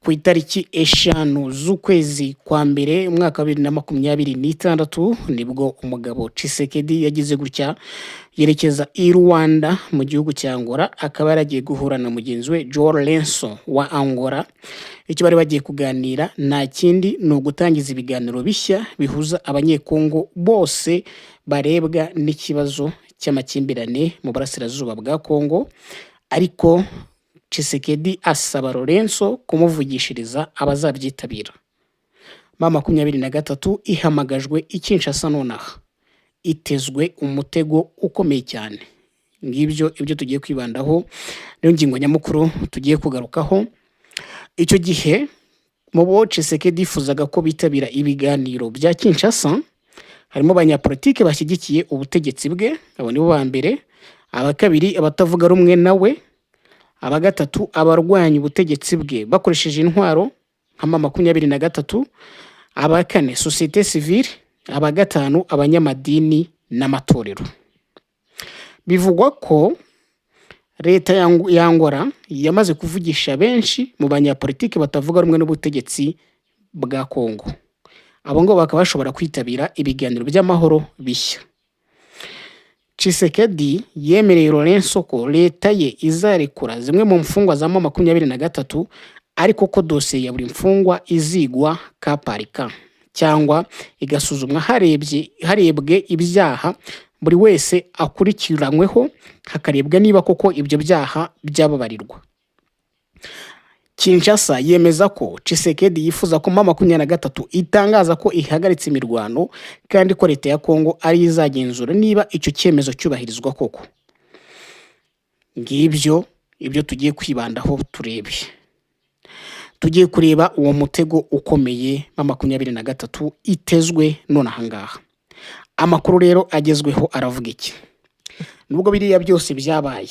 Ku itariki 5 z'ukwezi kwa mbere umwaka wa 2026, nibwo umugabo Tshisekedi yagize gutya yerekeza i Luanda mu gihugu cya Angola, akaba yaragiye guhura na mugenzi we João Lourenço wa Angola. Icyo bari bagiye kuganira nta kindi, ni ugutangiza ibiganiro bishya bihuza Abanyekongo bose barebwa n'ikibazo cy'amakimbirane mu burasirazuba bwa Kongo. Ariko Tshisekedi asaba Lourenço kumuvugishiriza abazabyitabira. M23 ihamagajwe i Kinshasa nonaha, itezwe umutego ukomeye cyane. Ngibyo ibyo tugiye kwibandaho, niyo ngingo nyamukuru tugiye kugarukaho. Icyo gihe mu bo Tshisekedi yifuzaga ko bitabira ibiganiro bya Kinshasa harimo abanyapolitike bashyigikiye ubutegetsi bwe, abo nibo ba mbere; aba kabiri, abatavuga rumwe nawe; aba gatatu, abarwanya ubutegetsi bwe bakoresheje intwaro nka M23; aba kane, sosiyete sivile; aba gatanu, abanyamadini n'amatorero. Bivugwa ko leta ya Angola yamaze kuvugisha benshi mu banyapolitiki batavuga rumwe n'ubutegetsi bwa Kongo. Abo ngabo bakaba bashobora kwitabira ibiganiro by'amahoro bishya. Tshisekedi yemereye Lourenço ko leta ye izarekura zimwe mu mfungwa za M23, ariko ko dosiye ya buri mfungwa izigwa cas par cas cyangwa igasuzumwa harebwe ibyaha buri wese akurikiranyweho, hakarebwa niba koko ibyo byaha byababarirwa. Kinshasa yemeza ko Tshisekedi yifuza ko M23 itangaza ko ihagaritse imirwano, kandi ko leta ya Kongo ariyo izagenzura niba icyo cyemezo cyubahirizwa koko. Ngibyo ibyo tugiye kwibandaho turebe. Tugiye kureba uwo mutego ukomeye M23 itezwe none aha ngaha. Amakuru rero agezweho aravuga iki? Nubwo biriya byose byabaye,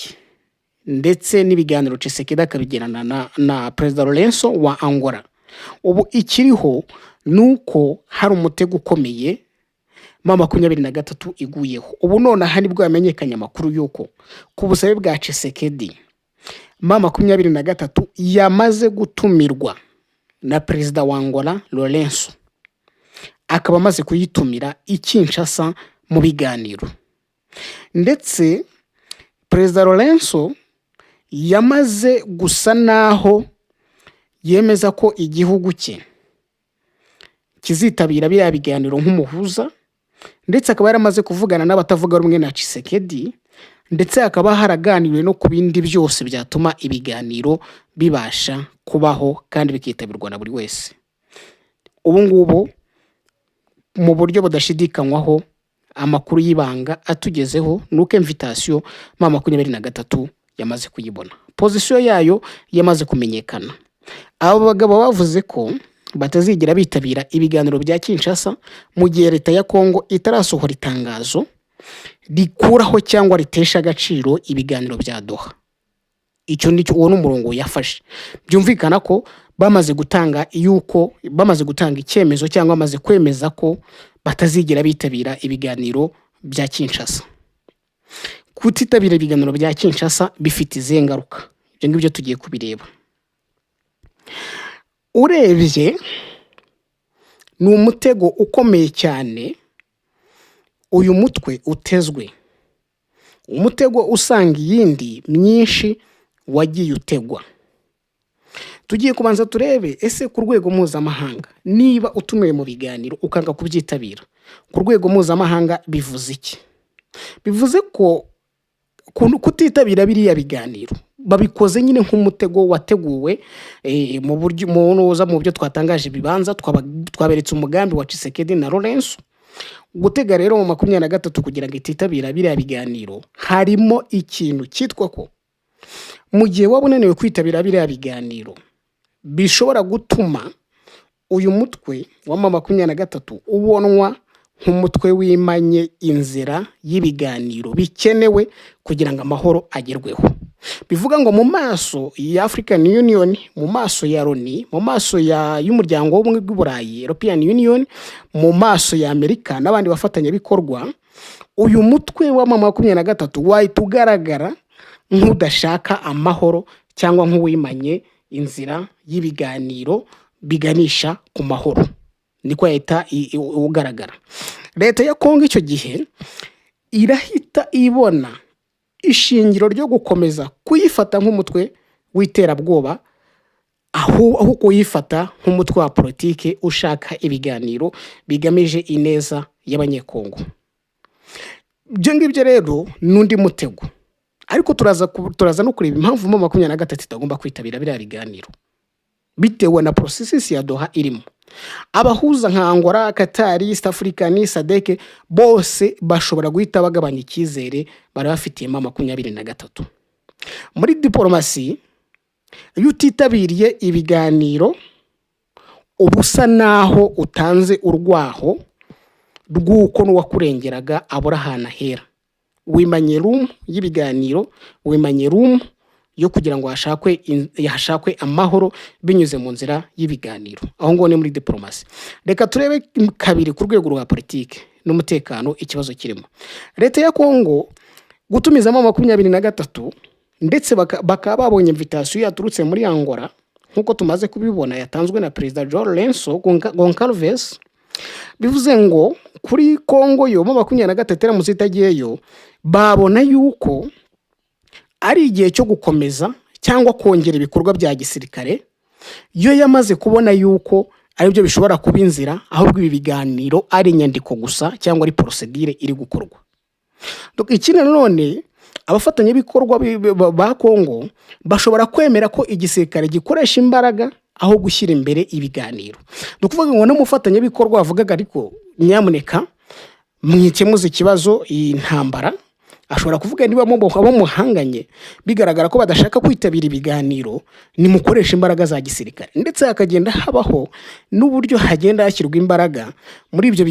ndetse n'ibiganiro Tshisekedi akabigirana na Perezida Lourenço wa Angola, ubu ikiriho ni uko hari umutego ukomeye M23 iguyeho. Ubu nonaha nibwo hamenyekanye amakuru y'uko ku busabe bwa Tshisekedi, M23 yamaze gutumirwa na Perezida wa Angola Lourenço, akaba amaze kuyitumira i Kinshasa mu biganiro. Ndetse Perezida Lourenço yamaze gusa naho yemeza ko igihugu cye kizitabira biriya biganiro nk'umuhuza, ndetse akaba yaramaze kuvugana n'abatavuga rumwe na Tshisekedi, ndetse hakaba haraganiriwe no ku bindi byose byatuma ibiganiro bibasha kubaho kandi bikitabirwa na buri wese. Ubu ngubu mu buryo budashidikanywaho, amakuru y'ibanga atugezeho ni uko invitation M23 yamaze kuyibona, position yayo yamaze kumenyekana. Abo bagabo bavuze ko batazigera bitabira ibiganiro bya Kinshasa mu gihe leta ya Kongo itarasohora itangazo rikuraho cyangwa ritesha agaciro ibiganiro bya Doha. Icyo nicyo, uwo ni umurongo yafashe. Byumvikana ko bamaze gutanga yuko bamaze gutanga icyemezo cyangwa bamaze kwemeza ko batazigera bitabira ibiganiro bya Kinshasa. Kutitabira ibiganiro bya Kinshasa bifite izihe ngaruka? Ibyo ngibyo tugiye kubireba. Urebye ni umutego ukomeye cyane uyu mutwe utezwe, umutego usanga iyindi myinshi wagiye utegwa. Tugiye kubanza turebe ese ku rwego mpuzamahanga, niba utumiwe mu biganiro ukanga kubyitabira, ku rwego mpuzamahanga bivuze iki? Bivuze ko kutitabira biriya biganiro babikoze nyine nk'umutego wateguwe mu buryo mu nuza mu byo twatangaje bibanza, twaberetse umugambi wa Tshisekedi na Lourenço. Gutega rero M23 kugira ngo ititabira biriya biganiro, harimo ikintu cyitwa ko mu gihe waba unaniwe kwitabira biriya biganiro, bishobora gutuma uyu mutwe wa M23 ubonwa nk'umutwe wimanye inzira y'ibiganiro bikenewe kugira ngo amahoro agerweho. Bivuga ngo mu maso ya African Union, mu maso ya Loni, mu maso y'Umuryango w'Ubumwe bw'Uburayi, European Union, mu maso ya Amerika n'abandi bafatanyabikorwa, uyu mutwe wa M23 wahita ugaragara nk'udashaka amahoro cyangwa nk'uwimanye. inzira y'ibiganiro biganisha ku mahoro, niko yahita ugaragara. Leta ya Kongo icyo gihe irahita ibona ishingiro ryo gukomeza kuyifata nk'umutwe w'iterabwoba aho kuyifata nk'umutwe wa politiki ushaka ibiganiro bigamije ineza y'Abanyekongo. Ibyo ngibyo rero ni undi mutego, ariko turaza no kureba impamvu M23 itagomba kwitabira biriya biganiro bitewe na processus ya Doha irimo. Abahuza nka Angola, Qatar, East African, SADC bose bashobora guhita bagabanya icyizere bari bafitiye M23. Muri diporomasi, iyo utitabiriye ibiganiro uba usa naho utanze urwaho rw'uko n'uwakurengeraga abura ahantu ahera. Wimanye room y'ibiganiro, wimanye room yo kugira ngo hashakwe amahoro binyuze mu nzira y'ibiganiro. Aho ngaho ni muri diporomasi. Reka turebe kabiri ku rwego rwa politiki n'umutekano ikibazo kirimo. Leta ya Kongo gutumizamo 23 ndetse bakaba babonye invitation yaturutse muri Angola, nk'uko tumaze kubibona, yatanzwe na Perezida João Lourenço Goncalves, bivuze ngo kuri Kongo yo M23 iramutse itagiyeyo, babona yuko ari igihe cyo gukomeza cyangwa kongera ibikorwa bya gisirikare. Yo yamaze kubona yuko aribyo bishobora kuba inzira, ahubwo ibi biganiro ari inyandiko gusa cyangwa ari procédure iri gukorwa. Ikindi nanone, abafatanyabikorwa ba Kongo bashobora kwemera ko igisirikare gikoresha imbaraga aho gushyira imbere ibiganiro. Ni ukuvuga ngo n'umufatanyabikorwa wavugaga ariko nyamuneka mwikemuze ikibazo, iyi ntambara, ashobora kuvuga niba abo muhanganye bigaragara ko badashaka kwitabira ibiganiro, nimukoreshe imbaraga za gisirikare. Ndetse hakagenda habaho n'uburyo hagenda hashyirwa imbaraga muri ibyo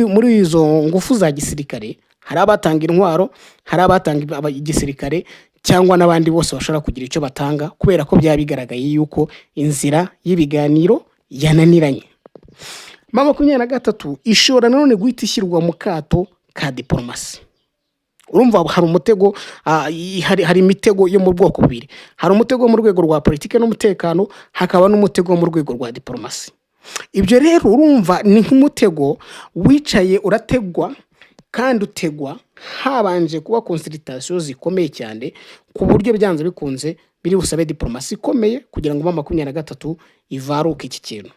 muri izo ngufu za gisirikare. Hari abatanga intwaro, hari abatanga igisirikare cyangwa n'abandi bose bashobora kugira icyo batanga, kubera ko byaba bigaragaye yuko inzira y'ibiganiro yananiranye. M23 ishobora nanone guhita ishyirwa mu kato ka diporomasi. Urumva hari umutego, hari imitego yo mu bwoko bubiri: hari umutego wo mu rwego rwa politiki n'umutekano, hakaba n'umutego wo mu rwego rwa diporomasi. Ibyo rero urumva ni nk'umutego wicaye urategwa, kandi utegwa habanje kuba consultation zikomeye cyane, ku buryo byanze bikunze biri busabe diporomasi ikomeye kugira ngo M23 ivaruke iki kintu.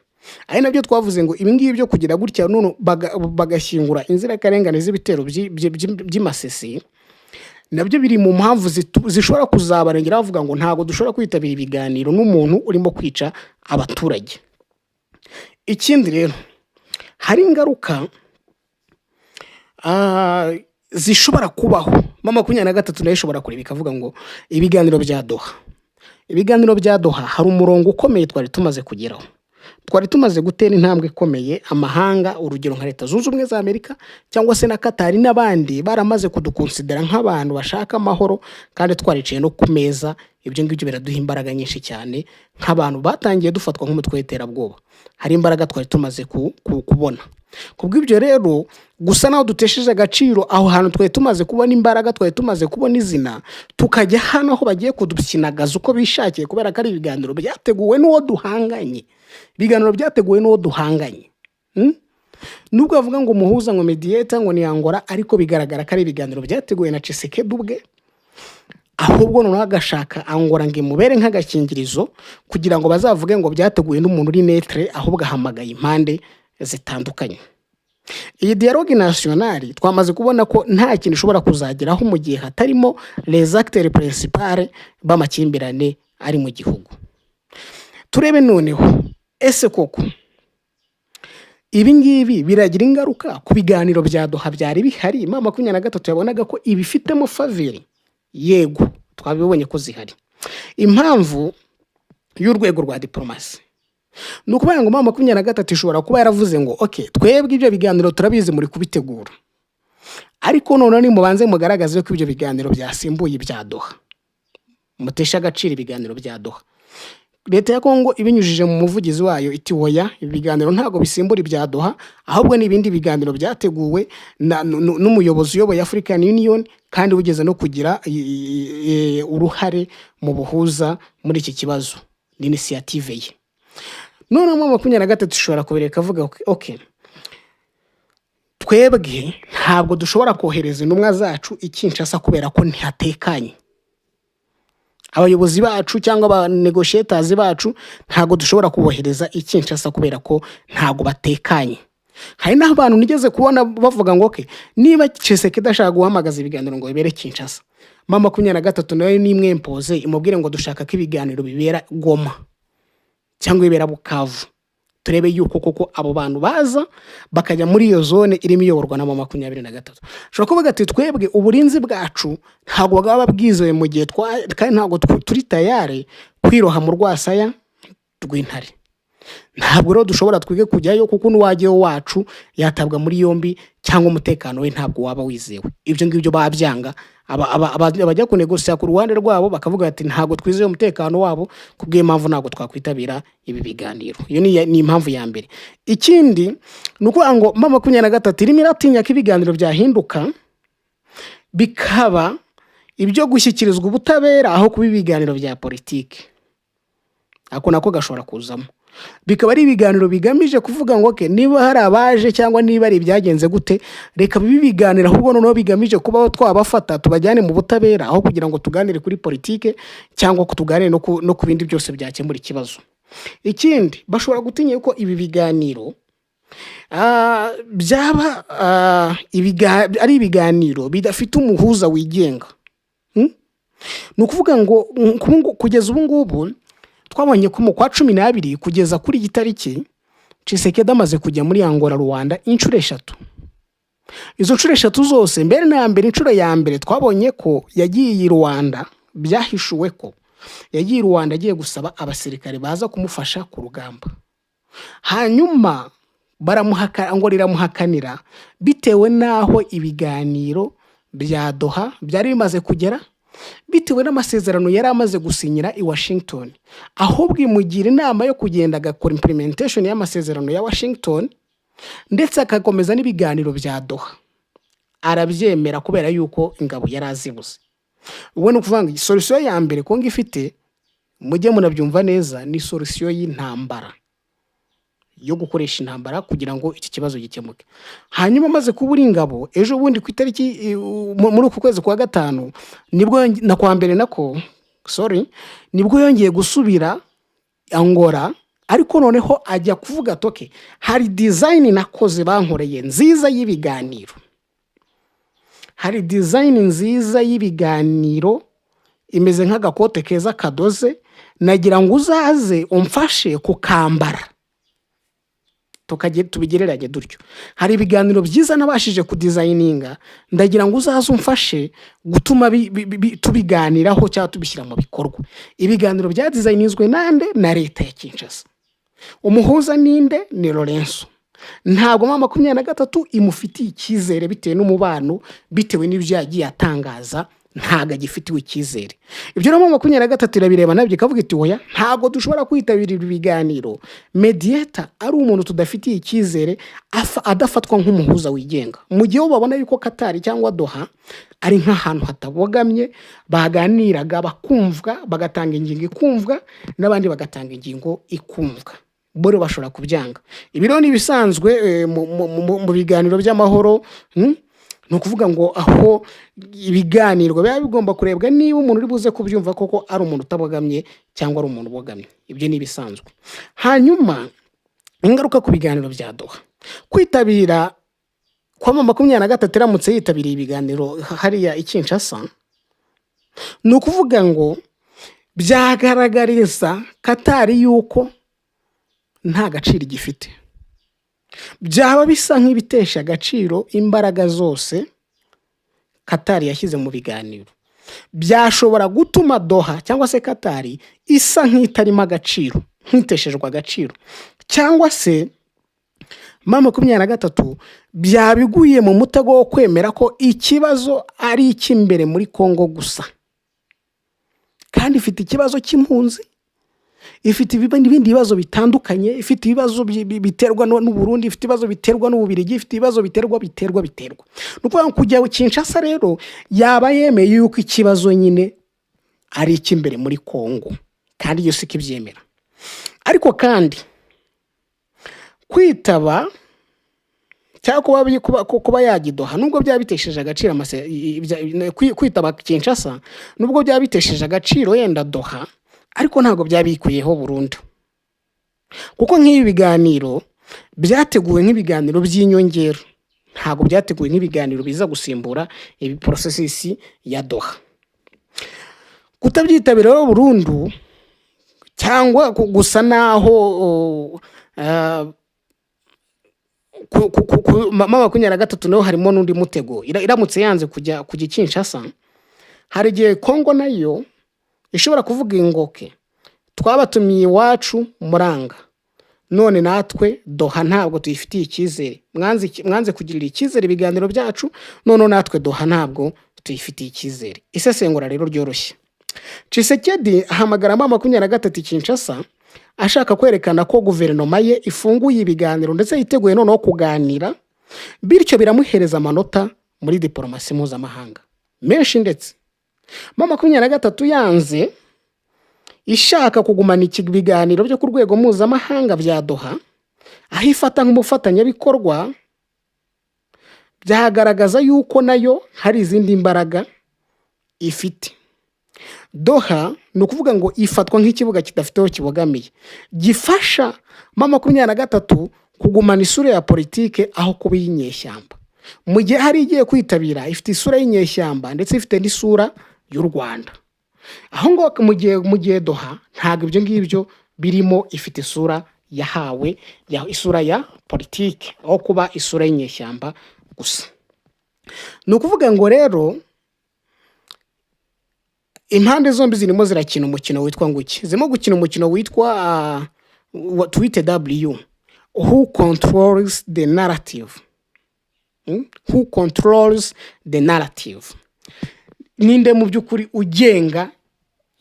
Ari nabyo twavuze ngo ibi ngibi byo kugira gutya none bagashyingura inzirakarengane z'ibitero by'i Masisi, nabyo biri mu mpamvu zishobora kuzabarengera bavuga ngo ntabwo dushobora kwitabira ibiganiro n'umuntu urimo kwica abaturage. Ikindi rero, hari ingaruka zishobora kubaho. M23 nayo ishobora kureba ikavuga ngo ibiganiro bya Doha, ibiganiro bya Doha, hari umurongo ukomeye twari tumaze kugeraho, twari tumaze gutera intambwe ikomeye. Amahanga, urugero nka Leta Zunze Ubumwe za Amerika cyangwa se na Katari n'abandi, baramaze kudukonsidera nk'abantu bashaka amahoro, kandi twaricaye no ku meza. Ibyo ngibyo biraduha imbaraga nyinshi cyane nk'abantu batangiye dufatwa nk'umutwe w'iterabwoba. Hari imbaraga twari tumaze kubona. Kubw'ibyo rero, gusa naho dutesheje agaciro aho hantu twari tumaze kubona imbaraga, twari tumaze kubona izina, tukajya hano aho bagiye kudukinagaza uko bishakiye, kubera ko ari ibiganiro byateguwe n'uwo duhanganye, ibiganiro byateguwe n'uwo duhanganye. Nubwo bavuga ngo umuhuza, ngo médiateur, ngo ni Angola, ariko bigaragara ko ari ibiganiro byateguwe na Tshisekedi ubwe. Ahubwo noneho agashaka Angola ngo imubere nk'agakingirizo kugira ngo bazavuge ngo byateguwe n'umuntu uri neutre, ahubwo ahamagaye impande zitandukanye. Iyi dialogue national twamaze kubona ko nta kintu ishobora kuzageraho mu gihe hatarimo les acteurs principaux b'amakimbirane ari mu gihugu. Turebe noneho, ese koko ibi ngibi biragira ingaruka ku biganiro bya Doha byari bihari? M23 yabonaga ko ibifitemo faveur. Yego, twabibonye ko zihari. Impamvu y'urwego rwa diporomasi ni ukuvuga ngo M23 ishobora kuba yaravuze ngo ok, twebwe ibyo biganiro turabizi muri kubitegura, ariko noneho nimubanze mugaragaze ko ibyo biganiro byasimbuye ibya Doha, muteshe agaciro ibiganiro bya Doha. Leta ya Kongo ibinyujije mu muvugizi wayo iti: "Oya, ibi biganiro ntabwo bisimbura ibya Doha, ahubwo ni ibindi biganiro byateguwe n'umuyobozi uyoboye African Union kandi wigeze no kugira uruhare mu buhuza muri iki kibazo, ni initiative ye." Noneho M23 ishobora kubireka avuga: "Okay, twebwe ntabwo dushobora kohereza intumwa zacu i Kinshasa kubera ko ntihatekanye. Abayobozi bacu cyangwa aba negotiators bacu ntabwo dushobora kubohereza i Kinshasa kubera ko ntabwo batekanye." Hari n'abantu nigeze kubona bavuga ngo: "Okay, niba Tshisekedi ashaka guhamagaza ibiganiro ngo bibere Kinshasa, M23 nayo nimwempoze, imubwire ngo dushaka ko ibiganiro bibera Goma cyangwa bibera Bukavu, turebe yuko koko abo bantu baza bakajya muri iyo zone irimo iyoborwa na M23." Ushobora kuvuga ati: "Twebwe uburinzi bwacu ntabwo bwaba bwizewe mu gihe kandi ntabwo turi tayari kwiroha mu rwasaya rw'intare. Ntabwo rero dushobora twige kujyayo, kuko n'uwajyayo wacu yatabwa muri yombi cyangwa umutekano we ntabwo waba wizewe." Ibyo ngibyo babyanga. Abajya kunegosiya ku ruhande rwabo bakavuga bati: "Ntabwo twizeye umutekano wabo, kubw'iyo mpamvu ntabwo twakwitabira ibi biganiro." Iyo ni impamvu ya mbere. Ikindi ni ukuvuga ngo M23 irimo iratinya ko ibiganiro byahinduka bikaba ibyo gushyikirizwa ubutabera aho kuba ibiganiro bya politiki. Ako nako gashobora kuzamo, bikaba ari ibiganiro bigamije kuvuga ngo: "Okay, niba hari abaje cyangwa niba ari ibyagenze gute, reka bibe ibiganiro ahubwo noneho bigamije kuba twabafata tubajyane mu butabera, aho kugira ngo tuganire kuri politike cyangwa ko tuganire no ku bindi byose byakemura ikibazo." Ikindi, bashobora gutinya yuko ibi biganiro byaba ari ibiganiro bidafite umuhuza wigenga. Ni ukuvuga ngo kugeza ubu ngubu twabonye ko mu kwa 12 kugeza kuri iyi tariki, Tshisekedi amaze kujya muri Angola, Rwanda, inshuro eshatu. Izo nshuro eshatu zose, mbere na mbere, inshuro ya mbere twabonye ko yagiye i Rwanda, byahishuwe ko yagiye i Rwanda agiye gusaba abasirikare baza kumufasha ku rugamba, hanyuma baramuhaka, ngo riramuhakanira bitewe n'aho ibiganiro bya Doha byari bimaze kugera, bitewe n'amasezerano yari amaze gusinyira i Washington, ahubwo imugira inama yo kugenda agakora implementation y'amasezerano ya Washington, ndetse agakomeza n'ibiganiro bya Doha. Arabyemera kubera yuko ingabo yari azibuze. Ubwo ni ukuvuga ngo solution ya mbere Kongo ifite, mujye munabyumva neza, ni solution y'intambara, yo gukoresha intambara kugira ngo iki kibazo gikemuke. Hanyuma amaze kubura ingabo, ejo bundi ku itariki muri uku kwezi kwa gatanu nibwo na kwa mbere nako, sorry, nibwo yongeye gusubira Angola, ariko noneho ajya kuvuga ati: "Okay, hari design nakoze bankoreye nziza y'ibiganiro, hari design nziza y'ibiganiro imeze nk'agakote keza kadoze, nagira ngo uzaze umfashe kukambara." Tubigereranye dutyo: "Hari ibiganiro byiza nabashije kudesigninga, ndagira ngo uzaze umfashe gutuma tubiganiraho cyangwa tubishyira mu bikorwa." Ibiganiro byadesigninzwe nande? Na leta ya Kinshasa. Umuhuza ninde? Ni Lourenço. Ntabwo M23 imufitiye icyizere bitewe n'umubano, bitewe n'ibyo yagiye atangaza, ntabwo agifitiwe icyizere. Ibyo rero M23 irabireba nabyo ikavuga iti: "Oya, ntabwo dushobora kwitabira ibi biganiro mediator ari umuntu tudafitiye icyizere, adafatwa nk'umuhuza wigenga." Mu gihe bo babona yuko Katari cyangwa Doha ari nk'ahantu hatabogamye, baganiraga bakumvwa, bagatanga ingingo ikumvwa, n'abandi bagatanga ingingo ikumvwa, bo rero bashobora kubyanga. Ibi rero ni ibisanzwe mu biganiro by'amahoro, Ni ukuvuga ngo aho ibiganiro biba bigomba kurebwa niba umuntu uri buze kubyumva koko ari umuntu utabogamye cyangwa ari umuntu ubogamye. Ibyo ni ibisanzwe. Hanyuma ingaruka ku biganiro bya Doha, kwitabira kwa M23, iramutse yitabiriye ibiganiro hariya i Kinshasa, ni ukuvuga ngo byagaragariza Katari yuko nta gaciro igifite. Byaba bisa nk'ibitesha agaciro imbaraga zose Katari yashyize mu biganiro. Byashobora gutuma Doha cyangwa se Katari isa nk'itarimo agaciro, nk'iteshejwe agaciro, cyangwa se M23 byabiguye mu mutego wo kwemera ko ikibazo ari icy'imbere muri Kongo gusa, kandi ifite ikibazo cy'impunzi, Ifite ibindi bibazo bitandukanye, ifite ibibazo biterwa n'u Burundi, ifite ibibazo biterwa n'Ububirigi, ifite ibibazo biterwa biterwa biterwa. Ni ukuvuga ngo kujya Kinshasa rero yaba yemeye yuko ikibazo nyine ari icy'imbere muri Kongo, kandi iyo siko ibyemera. Ariko kandi kwitaba cyangwa kuba yajya i Doha, nubwo byaba bitesheje agaciro kwitaba Kinshasa, nubwo byaba bitesheje agaciro yenda Doha, ariko ntabwo byaba bikuyeho burundu, kuko nk'ibi biganiro byateguwe nk'ibiganiro by'inyongera, ntabwo byateguwe nk'ibiganiro biza gusimbura ibi processus ya Doha. Kutabyitabira rero burundu cyangwa gusa naho M23 naho harimo n'undi mutego. Iramutse yanze kujya i Kinshasa, hari igihe Kongo nayo ishobora kuvuga ngo okay, twabatumiye iwacu muranga, none natwe Doha ntabwo tuyifitiye icyizere. Mwanze kugirira icyizere ibiganiro byacu, none natwe Doha ntabwo tuyifitiye icyizere. Isesengura rero ryoroshye: Tshisekedi ahamagara M23 i Kinshasa ashaka kwerekana ko guverinoma ye ifunguye ibiganiro, ndetse yiteguye noneho kuganira. Bityo biramuhereza amanota muri diporomasi mpuzamahanga menshi. Ndetse M23 yanze, ishaka kugumana iki biganiro byo ku rwego mpuzamahanga bya Doha, aho ifata nk'umufatanyabikorwa, byagaragaza yuko nayo hari izindi mbaraga ifite. Doha ni ukuvuga ngo ifatwa nk'ikibuga kidafite aho kibogamiye, gifasha M23 kugumana isura ya politike aho kuba iy'inyeshyamba, mu gihe hari igiye kwitabira ifite isura y'inyeshyamba, ndetse ifite n'isura y'u Rwanda. Aho ngaho mu gihe Doha ntabwo ibyo ngibyo birimo, ifite isura yahawe isura ya politike aho kuba isura y'inyeshyamba gusa. Ni ukuvuga ngo rero impande zombi zirimo zirakina umukino witwa nguki? Zirimo gukina umukino witwa twite W, who controls the narrative. Who controls the narrative? Ninde mu by'ukuri ugenga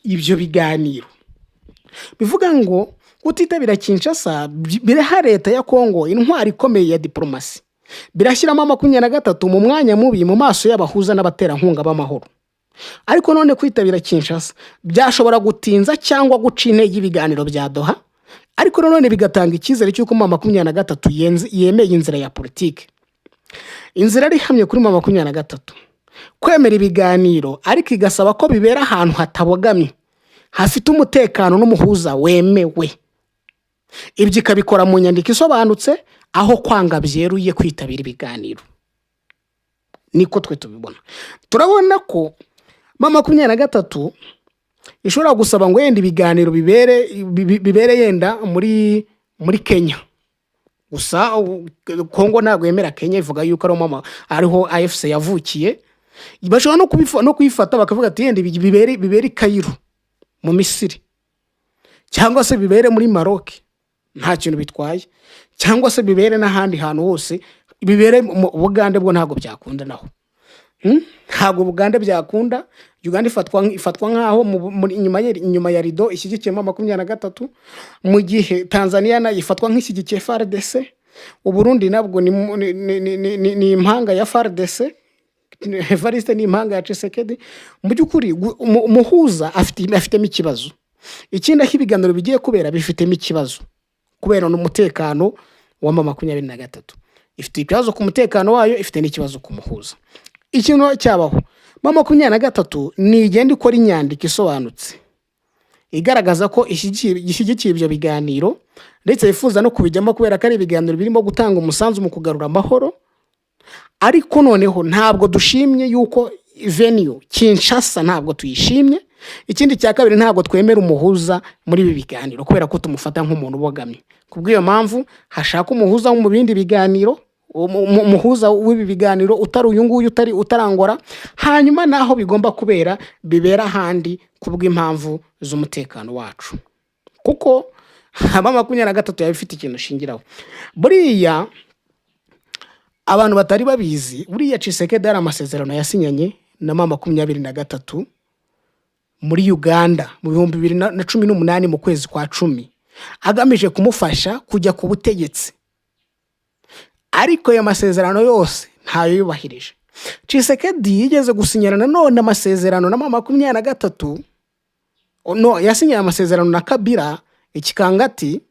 ibyo biganiro? Bivuga ngo kutitabira Kinshasa biraha leta ya Kongo intwari ikomeye ya diporomasi, birashyiramo 23 mu mwanya mubi mu maso y'abahuza n'abaterankunga b'amahoro. Ariko none kwitabira Kinshasa byashobora gutinza cyangwa guca intege ibiganiro bya Doha, ariko nanone bigatanga icyizere cy'uko M23 yemeye inzira ya politiki. Inzira ari ihamye kuri M23: kwemera ibiganiro, ariko igasaba ko bibera ahantu hatabogamye, hafite umutekano n'umuhuza wemewe. Ibyo ikabikora mu nyandiko isobanutse, aho kwanga byeruye kwitabira ibiganiro. Niko twe tubibona. Turabona ko M23 ishobora gusaba ngo yenda ibiganiro bibere yenda muri Kenya. Gusa Kongo ntabwo yemera Kenya, ivuga yuko ariho AFC yavukiye. Bashobora no kuyifata bakavuga ati yenda bibere i Kayiro mu Misiri, cyangwa se bibere muri Maroc, nta kintu bitwaye, cyangwa se bibere n'ahandi hantu hose, bibere mu Bugande. Bwo ntabwo byakunda naho. Ntabwo Bugande byakunda. Uganda ifatwa nk'aho inyuma ya rido ishyigikiyemo 23, mu gihe Tanzania nayo ifatwa nk'ishyigikiye FARDC. Uburundi nabwo ni impanga ya FARDC. Evariste ni impanga ya Tshisekedi. Mu by'ukuri umuhuza afitemo ikibazo. Ikindi, aho ibiganiro bigiye kubera bifitemo ikibazo kubera n'umutekano wa M23. Ifite ikibazo ku mutekano wayo, ifite n'ikibazo ku muhuza. Ikintu cyabaho, M23 nigenda ikora inyandiko isobanutse igaragaza ko ishyigikiye ibyo biganiro, ndetse yifuza no kubijyamo kubera ko ari ibiganiro birimo gutanga umusanzu mu kugarura amahoro. Ariko noneho ntabwo dushimye yuko venue Kinshasa, ntabwo tuyishimye. Ikindi cya kabiri, ntabwo twemera umuhuza muri ibi biganiro kubera ko tumufata nk'umuntu ubogamye. Kubw'iyo mpamvu hashaka umuhuza wo mu bindi biganiro, umuhuza w'ibi biganiro utari uyu nguyu, utari utarangora, hanyuma naho bigomba kubera bibera ahandi kubw'impamvu z'umutekano wacu. Kuko aba 23 yaba ifite ikintu ishingiraho. Buriya abantu batari babizi, buriya Tshisekedi hari amasezerano yasinyanye na M23. muri Uganda mu 2018 mu kwezi kwa 10, agamije kumufasha kujya ku butegetsi, ariko ayo masezerano yose ntayo yubahirije. Tshisekedi yigeze gusinyana nanone amasezerano na M23, no yasinyanye amasezerano na Kabila ikikangati,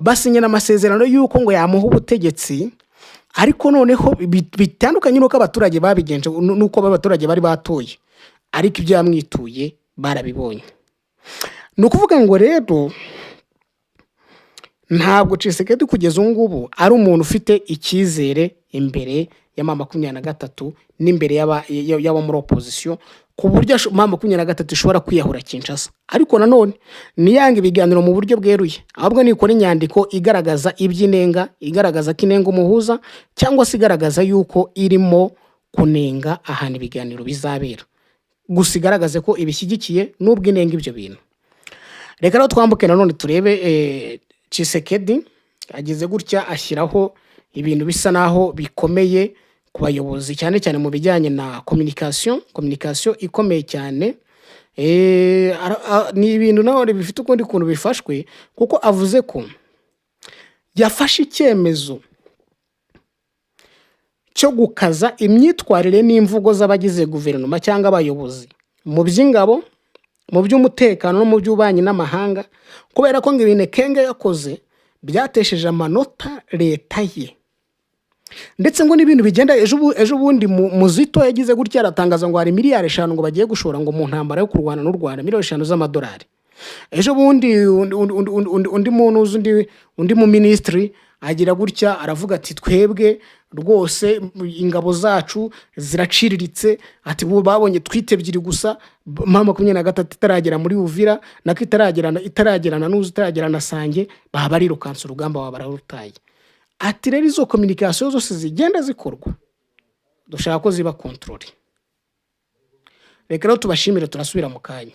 basinyana amasezerano y'uko ngo yamuha ubutegetsi, ariko noneho bitandukanye n'uko abaturage babigenje, n'uko abaturage bari batoye, ariko ibyo yamwituye barabibonye. Ni ukuvuga ngo rero ntabwo Tshisekedi kugeza ubu ngubu ari umuntu ufite icyizere imbere ya M23 n'imbere y'abo muri opposition, ku buryo M23 ishobora kwiyahura Kinshasa. Ariko nanone niyanga ibiganiro mu buryo bweruye, ahubwo nikora inyandiko igaragaza iby'inenga, igaragaza ko inenga umuhuza, cyangwa se igaragaza yuko irimo kunenga ahantu ibiganiro bizabera, gusa igaragaze ko ibishyigikiye n'ubwo inenga ibyo bintu. Reka rero twambuke nanone turebe Tshisekedi ageze gutya ashyiraho ibintu bisa naho bikomeye ku bayobozi, cyane cyane mu bijyanye na communication, communication ikomeye cyane. Ni ibintu nanone bifite ukundi kuntu bifashwe, kuko avuze ko yafashe icyemezo cyo gukaza imyitwarire n'imvugo z'abagize guverinoma cyangwa abayobozi mu by'ingabo, mu by'umutekano no mu by'ububanyi n'amahanga, kubera ko ngo ibintu Ekenge yakoze byatesheje amanota leta ye, ndetse ngo n'ibintu bigenda. Ejo bundi Muzito yagize gutya aratangaza ngo hari miliyari 5 ngo bagiye gushora ngo mu ntambara yo kurwana n'u Rwanda, miliyari 5 z'amadolari. Ejo bundi undi muntu uzi, undi mu minisitiri agira gutya aravuga ati: "Twebwe rwose ingabo zacu ziraciriritse." Ati: "Bo babonye tweet ebyiri gusa, M23 itaragera muri Uvira, nako itaragera na Nuzi, itaragera na Sange, baba barirukanse, urugamba baba bararutaye." Ati: "Rero izo communication zose zigenda zikorwa dushaka ko ziba contrôlé." Reka rero tubashimire, turasubira mu kanya.